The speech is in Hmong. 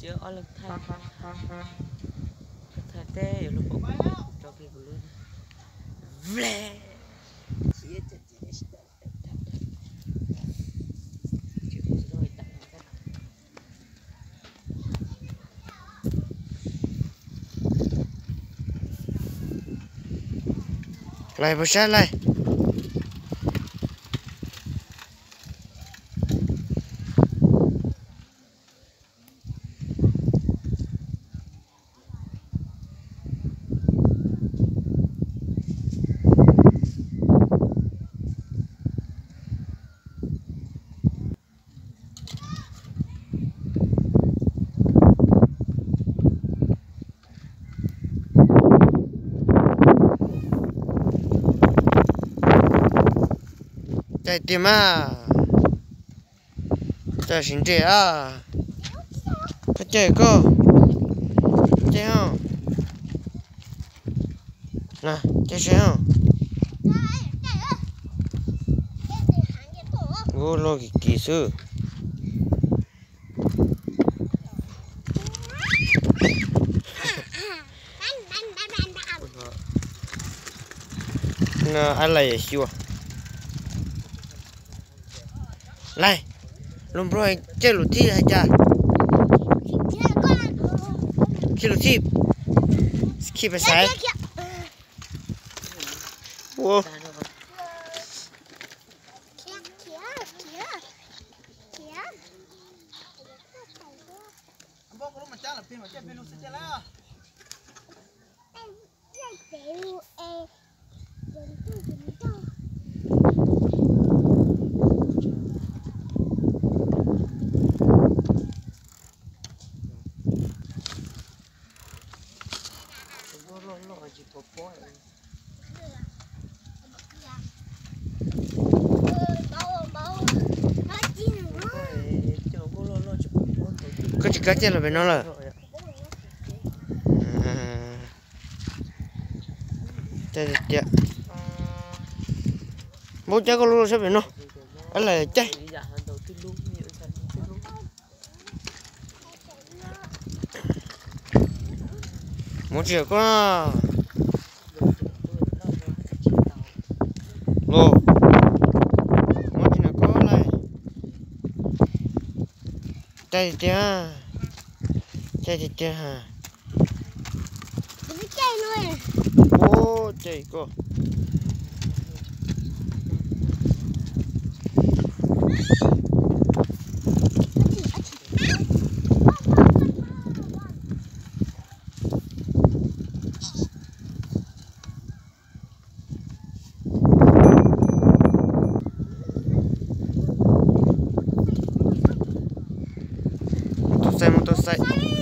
Tsis ob leeg thaij, thaij teb yuav luag pom tso plig kuv lub. Lais, puas saib lais? Caij tiag mas. Caij sib ntsej a. Koj caij koj. Caij os. Na, caij seb os. Ua loj kis kis xwb. Ab, lais xyuas. Lais, lus nplog caij lus thij hais cas? Khij lus thij, khij pas xaiv. Ua. Koj tsis kav caij los pem no lawm. Caij tiag tiag. Npau cas koj lub loj sab pem no. Ab, lais caij. Muab tsis yam koj. Los, muab tsis yam koj lais. Caij tiag tiag. Caij tiag tiag. Ua, caij koj. Mus tau xaim, mus tau xaim.